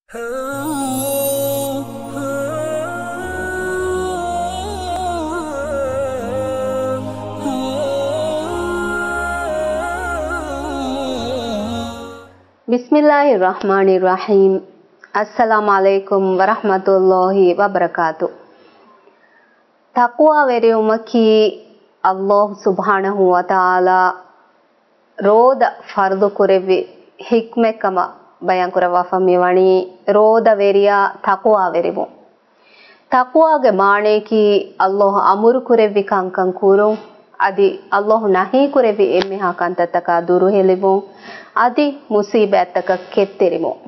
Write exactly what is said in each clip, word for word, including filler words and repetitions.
ބިސްމިއްލާހި ރަޙްމާނި ރަޙީމް. އައްސަލާމު ޢަލައިކުމް ވަރަޙްމަތުﷲ ވަބަރަކާތު. ތަޤްވާވެރިވުމަކީ ﷲ ސުބްޙާނަހޫ ވަތަޢާލާ ރޯދަ ފަރުޟު ކުރެއްވި ޙިކްމަތް ކަމަށް ބަޔާންކުރައްވާފަ މިވަނީ ރޯދަވެރިޔާ ތަޤްވާވެރިވުން. ތަޤްވާގެ މާނަޔަކީ ﷲ އަމުރު ކުރެއްވި ކަންކަން ކުރުން، އަދި ﷲ ނަހީ ކުރެއްވި އެންމެހާ ކަންތައްތަކާ ދުރުހެލިވުން، އަދި މުޞީބާތްތަކަށް ކެތްތެރިވުން.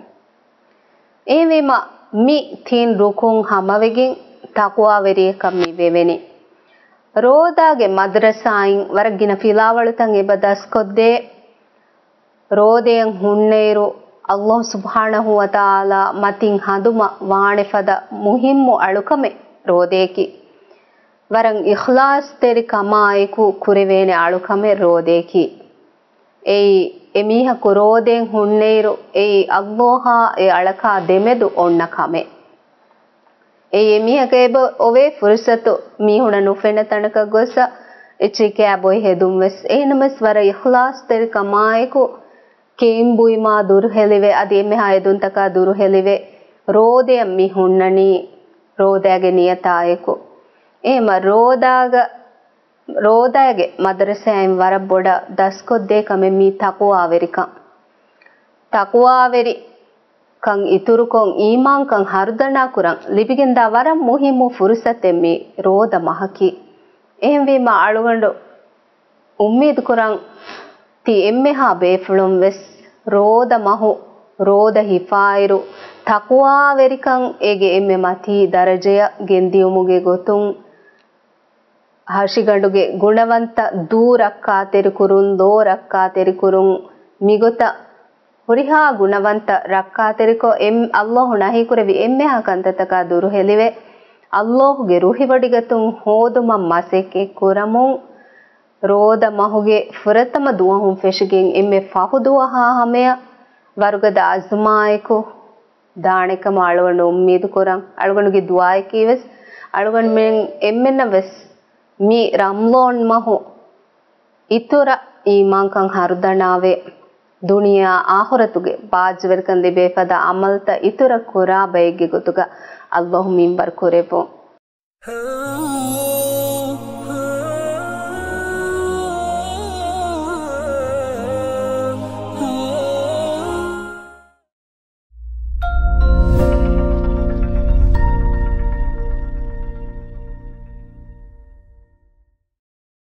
އެހެންވީމަ، މި ތިން ރުކުން ހަމަވެގެން ތަޤްވާވެރިއެއްކަން މި ވެވެނީ. ރޯދާގެ މަދްރަސާއިން ވަރަށް ގިނަ ފިލާވަޅުތައް އެބަ ދަސްކޮށްދޭ. ރޯދައަށް ހުންނައިރު، ﷲ ސުބްޙާނަހޫ ވަތަޢާލާ މަތިން ހަނދުމަ ވާނެ ފަދަ މުހިއްމު އަޅުކަމެއް ރޯދައަކީ. ވަރަށް އިޚްލާޞްތެރިކަމާއެކު ކުރެވޭނެ އަޅުކަމެއް ރޯދައަކީ. އެއީ، އެމީހަކު ރޯދައަށް ހުންނައިރު، އެއީ ﷲ އާ އެ އަޅަކާ ދެމެދު އޮންނަ ކަމެއް. އެއީ، އެމީހަކަށް އެބަ އޮވޭ ފުރުޞަތު މީހުނަށް ނުފެންނަ ތަނަކަށް ގޮސް އެއްޗެހި ކާބޮއި ހެދުން ވެސް. އެހެންނަމަވެސް ވަރަށް އިޚްލާޞްތެރިކަމާއެކު ކެއިން ބުއިމާ ދުރުހެލިވެ، އަދި އެންމެހާ އެދުންތަކާ ދުރުހެލިވެ، ރޯދައަށް މި ހުންނަނީ ރޯދާގެ ނިޔަތާއެކު. އެހެމަ ރޯދާގަ ރޯދާގެ މަދްރަސާއިން ވަރަށް ބޮޑަށް ދަސްކޮށްދޭ ކަމެއް މީ ތަޤްވާވެރިކަން. ތަޤްވާވެރިކަން އިތުރުކޮށް، އީމާންކަން ހަރުދަނާކުރަން ލިބިގެންދާ ވަރަށް މުހިއްމު ފުރުޞަތެއް މި ރޯދަ މަހަކީ. އެހެންވީމަ، އަޅުގަނޑު އުއްމީދުކުރަން، ތި އެންމެހާ ބޭފުޅުން ވެސް ރޯދަ މަހު، ރޯދަ ހިފާއިރު، ތަޤްވާވެރިކަން އޭގެ އެންމެ މަތީ ދަރަޖަޔަށް ގެންދިޔުމުގެ ގޮތުން، ހަށިގަނޑުގެ ގުނަވަންތަ ދޫ ރައްކާތެރިކުރުން، ލޯ ރައްކާތެރިކުރުން، މިގޮތަށް ހުރިހާ ގުނަވަންތަ ރައްކާތެރިކޮށް، އެން-، ﷲ ނަހީކުރެއްވި އެންމެހާ ކަންތައްތަކާ ދުރުހެލިވެ، ﷲގެ ރުހިވޮޑިގަތުން ހޯދުމަށް މަސައްކަތް ކުރަމުން، ރޯދަ މަހުގެ ފުރަތަމަ ދުވަހުން ފެށިގެން އެންމެ ފަހު ދުވަހާ ހަމަޔަށް ވަރުގަދަ އަޒުމާއެކު، ދާނެ ކަމަށް އަޅުގަނޑު އުއްމީދު ކުރަން. އަޅުގަނޑުގެ ދުޢާއަކީ ވެސް އަޅުގަނޑުމެން އެންމެންނަށް ވެސް މި ރަމަޟާން މަހު އިތުރަށް އީމާންކަން ހަރުދަނާވެ، ދުނިޔެއާ އާޚިރަތުގެ ބާއްޖަވެރިކަން ލިބޭ ފަދަ ޢަމަލުތައް އިތުރަށް ކުރާ ބައެއްގެ ގޮތުގަ ﷲ މިންވަރު ކުރެއްވުން.